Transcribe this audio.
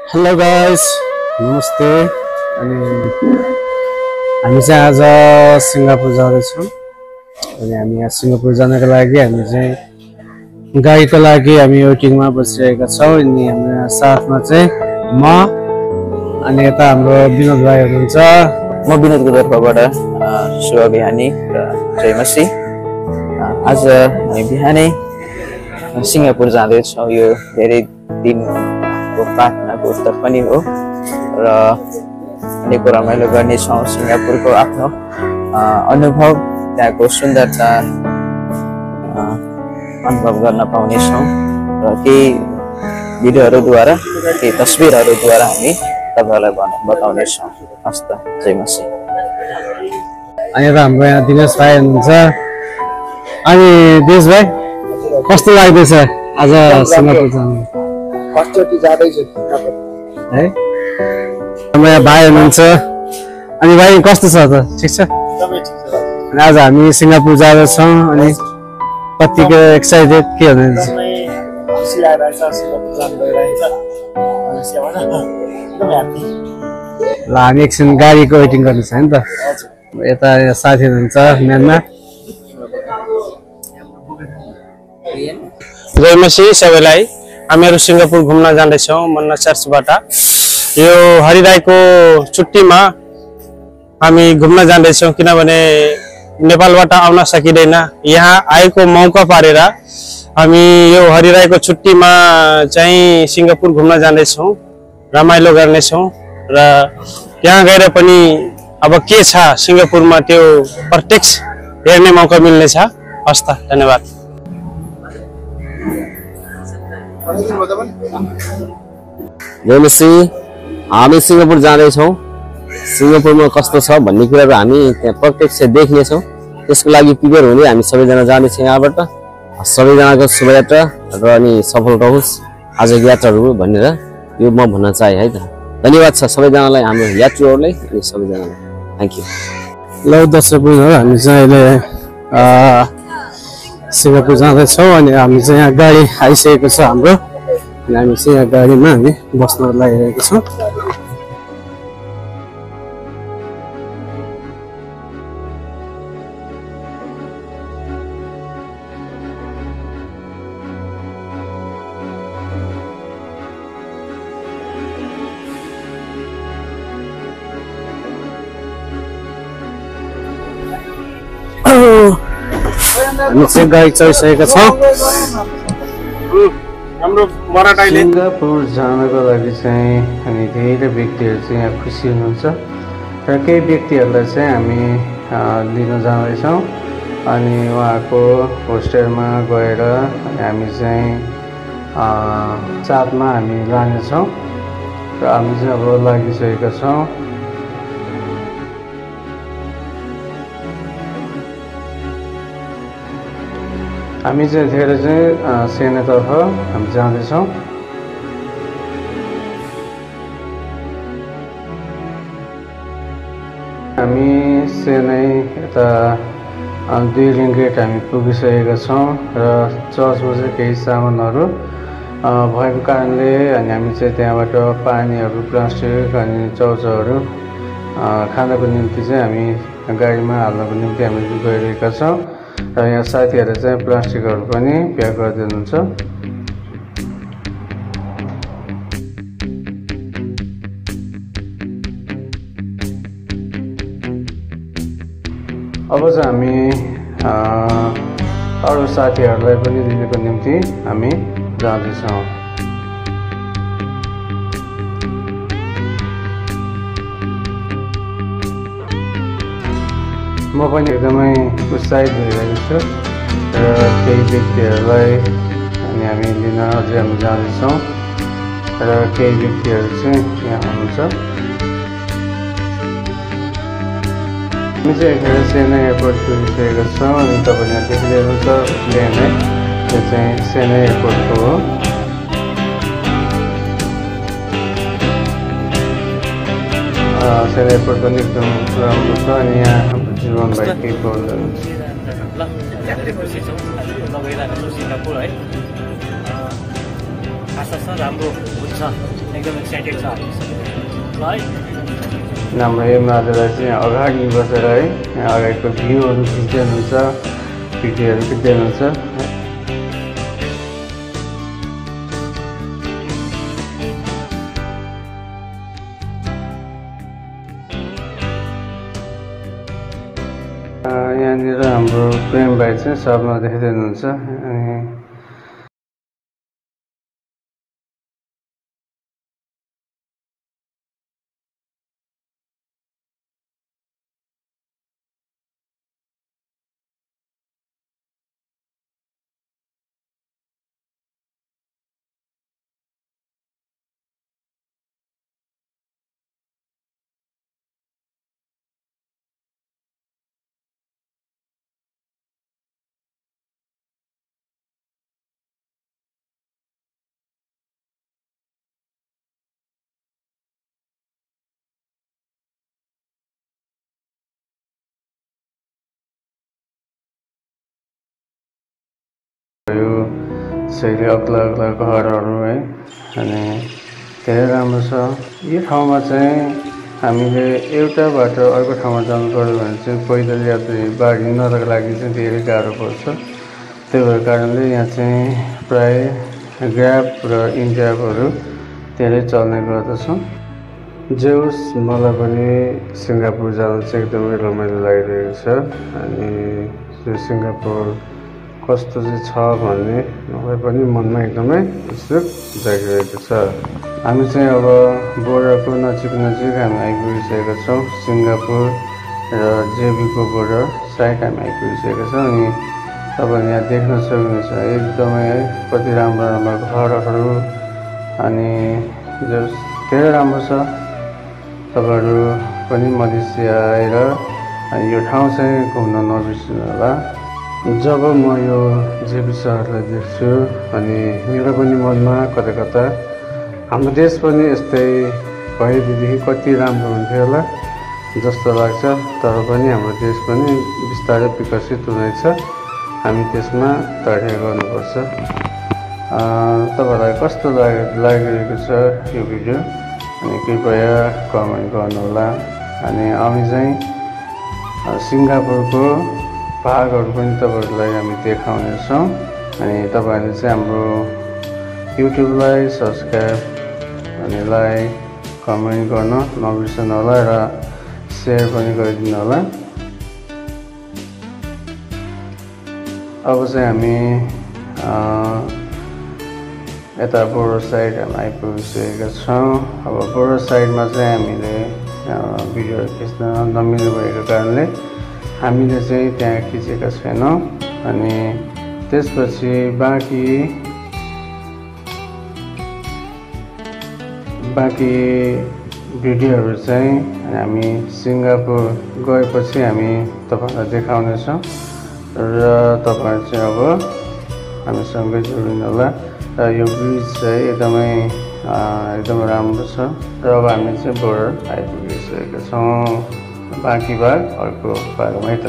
Hello guys, नमस्ते। अनि हामी चाहिँ आज सिङ्गापुर जाँदैछौँ। अनि हामी यहाँ सिङ्गापुर जानको लागि हामी चाहिँ गाडीको लागि हामी वेटिङमा बसिरहेका छौँ। अनि हाम्रो साथमा चाहिँ म अनि यता हाम्रो विनोद भाइ हुनुहुन्छ। म विनोदको तर्फबाट शुभ बिहानी र जय मसी। आज हामी बिहानै सिङ्गापुर जाँदैछौँ। यो धेरै दिनको प्रार्थनाको उत्तर पनि हो र अनेकौँ रमाइलो गर्नेछौँ। सिङ्गापुरको आफ्नो अनुभव, त्यहाँको सुन्दरता अनुभव गर्न पाउनेछौँ र केही भिडियोहरूद्वारा, केही तस्बिरहरूद्वारा हामी तपाईँहरूलाई बताउनेछौँ। हस् त, जय मसी। अनि यता हाम्रो यहाँ दिनेश भाइ हुनुहुन्छ। अनि दिनेश भाइ, कस्तो लाग्दैछ आज सिङ्गापुर जानु? फर्स्टचोटि जाँदैछु है। हाम्रो यहाँ भाइ हुनुहुन्छ। अनि भाइ कस्तो छ त? ठिक छ? एकदमै ठिक छ। अनि आज हामी सिङ्गापुर जाँदैछौँ। अनि कतिको एक्साइटेड के हुनुहुन्छ? एकदमै खुसी लागिरहेछ, सिङ्गापुर जानु गइरहेछ। एकदमै ह्याप्पी। ल हामी एकछिन गाडीको वेटिङ गर्नु छ नि त। यता साथी हुनुहुन्छ म्यानमा। जय मसी सबैलाई। हामीहरू सिङ्गापुर घुम्न जाँदैछौँ मन्ना चर्चबाट। यो हरिदाईको छुट्टीमा हामी घुम्न जाँदैछौँ, किनभने नेपालबाट आउन सकिँदैन। यहाँ आएको मौका पारेर हामी यो हरिदाईको छुट्टीमा चाहिँ सिङ्गापुर घुम्न जाँदैछौँ, रमाइलो गर्नेछौँ र त्यहाँ गएर पनि अब के छ सिङ्गापुरमा त्यो प्रत्यक्ष हेर्ने मौका मिल्नेछ। हस् त, धन्यवाद। जय मसी। हामी सिङ्गापुर जाँदैछौँ। सिङ्गापुरमा कस्तो छ भन्ने कुराहरू हामी त्यहाँ प्रत्यक्ष देख्नेछौँ। त्यसको लागि प्रिपेयर हुने हामी सबैजना जानेछौँ यहाँबाट। सबैजनाको शुभयात्रा र अनि सफल रहोस् आजको यात्राहरू भनेर यो म भन्न चाहे है त। धन्यवाद छ सबैजनालाई, हाम्रो यात्रुहरूलाई अनि सबैजनालाई। Thank you. ल दर्शक बन्धुहरू, हामी चाहिँ अहिले सिङ्गापुर जाँदैछौँ। अनि हामी चाहिँ यहाँ गाडी आइसकेको छ हाम्रो। अनि हामी चाहिँ यहाँ गाडीमा हामी बस्न लागिरहेको छौँ। हामी चाहिँ गाडी चढिसकेका छौँ। सिङ्गापुर जानको लागि चाहिँ हामी धेरै व्यक्तिहरू चाहिँ यहाँ खुसी हुनुहुन्छ र केही व्यक्तिहरूलाई चाहिँ हामी लिन जाँदैछौँ। अनि उहाँको होस्टेलमा गएर हामी चाहिँ साथमा हामी लानेछौँ र हामी चाहिँ अब लागिसकेका छौँ। हामी चाहिँ धेरै चाहिँ सेनातर्फ हामी जाँदैछौँ। हामी सेनै यता 2 रिङ्गेट हामी पुगिसकेका छौँ र चर्चमा चाहिँ केही सामानहरू भएको कारणले अनि हामी चाहिँ त्यहाँबाट पानीहरू, प्लास्टिक अनि चाउचाउहरू खानको निम्ति चाहिँ हामी गाडीमा हाल्नको निम्ति हामी गइरहेका छौँ। र यहाँ साथीहरूले चाहिँ प्लास्टिकहरू पनि प्याक गरिदिनुहुन्छ। अब चाहिँ हामी अरू साथीहरूलाई पनि लिनको निम्ति हामी जाँदैछौँ। म पनि एकदमै उत्साहित भइरहेको छु र केही व्यक्तिहरूलाई अनि हामी लिन अझै हामी जाँदैछौँ र केही व्यक्तिहरू चाहिँ यहाँ हुनुहुन्छ। हामी चाहिँ एकखेर सेना एयरपोर्ट पुगिसकेका छौँ। अनि तपाईँले यहाँ देखिरहेको छ प्लेन है, त्यो चाहिँ सेना एयरपोर्टको हो। सेना एयरपोर्ट पनि एकदम राम्रो छ। अनि यहाँ हाम्रो जीवन भाइ केही बोल्दै हुनुहुन्छ। धेरै खुसी छौँ गइरहेको छौँ सिङ्गापुर है। आशा छ राम्रो हुन्छ। एकदम एक्साइटेड छ हामी ल है हाम्रो एमालेलाई चाहिँ अगाडि बसेर है यहाँ अगाडिको भ्यूहरू खिच्दै हुनुहुन्छ भिडियोहरू खिच्दै हुनुहुन्छ यहाँनिर हाम्रो प्रेम भाइ चाहिँ सबमा देख्दै हुनुहुन्छ अनि यो शैली अग्ला अग्ला घरहरू है अनि धेरै राम्रो छ। यो ठाउँमा चाहिँ हामीले एउटा बाटो अर्को ठाउँमा जानु पर्यो भने चाहिँ पैदल यात्री बाढी हिँड्नको लागि चाहिँ धेरै गाह्रो पर्छ। त्यही भएर कारणले यहाँ चाहिँ प्राय ग्र्याब र इन्ड्राइभहरू धेरै चल्ने गर्दछ। जे होस् मलाई पनि सिङ्गापुर जानु चाहिँ एकदमै रमाइलो लागिरहेको छ अनि यो सिङ्गापुर कस्तो चाहिँ छ भन्ने मलाई पनि मनमा एकदमै उत्सुक जागिरहेको छ। हामी चाहिँ अब बोर्डरको नजिक हामी आइपुगिसकेका छौँ। सिङ्गापुर र जेबीको बोर्डर साइड हामी आइपुगिसकेका छौँ अनि तपाईँले यहाँ देख्न सक्नुहुन्छ एकदमै कति राम्रो राम्रो घरहरू अनि धेरै राम्रो छ। तपाईँहरू पनि मलेसिया आएर यो ठाउँ चाहिँ घुम्न नबिर्सनु होला। जब म यो जेबी सहरलाई देख्छु अनि मेरो पनि मनमा कता कता हाम्रो देश पनि यस्तै भएदेखि कति राम्रो हुन्थ्यो होला जस्तो लाग्छ। तर पनि हाम्रो देश पनि बिस्तारै विकसित हुँदैछ, हामी त्यसमा तयारी गर्नुपर्छ। तपाईँलाई कस्तो लागिरहेको छ यो भिडियो अनि कृपया कमेन्ट गर्नुहोला। अनि हामी चाहिँ सिङ्गापुरको भागहरू पनि तपाईँहरूलाई हामी देखाउनेछौँ अनि तपाईँहरूले चाहिँ हाम्रो युट्युबलाई सब्सक्राइब अनि लाइक कमेन्ट गर्न नबिर्सनु होला र सेयर पनि गरिदिनु होला। अब चाहिँ हामी यता बोर्डर साइड हामी आइपुगिसकेका छौँ। अब बोर्डर साइडमा चाहिँ हामीले भिडियोहरू खिच्न नमिल्ने भएको कारणले हामीले चाहिँ त्यहाँ खिचेका छैनौँ अनि त्यसपछि बाँकी भिडियोहरू चाहिँ हामी सिङ्गापुर गएपछि हामी तपाईँहरूलाई देखाउनेछौँ र तपाईँहरू चाहिँ अब हामीसँगै जोडिनु होला। र यो ब्रिज चाहिँ एकदमै राम्रो छ र अब हामी चाहिँ बोर्डर आइपुगिसकेका छौँ। बाँकी भाग अर्को भागमै त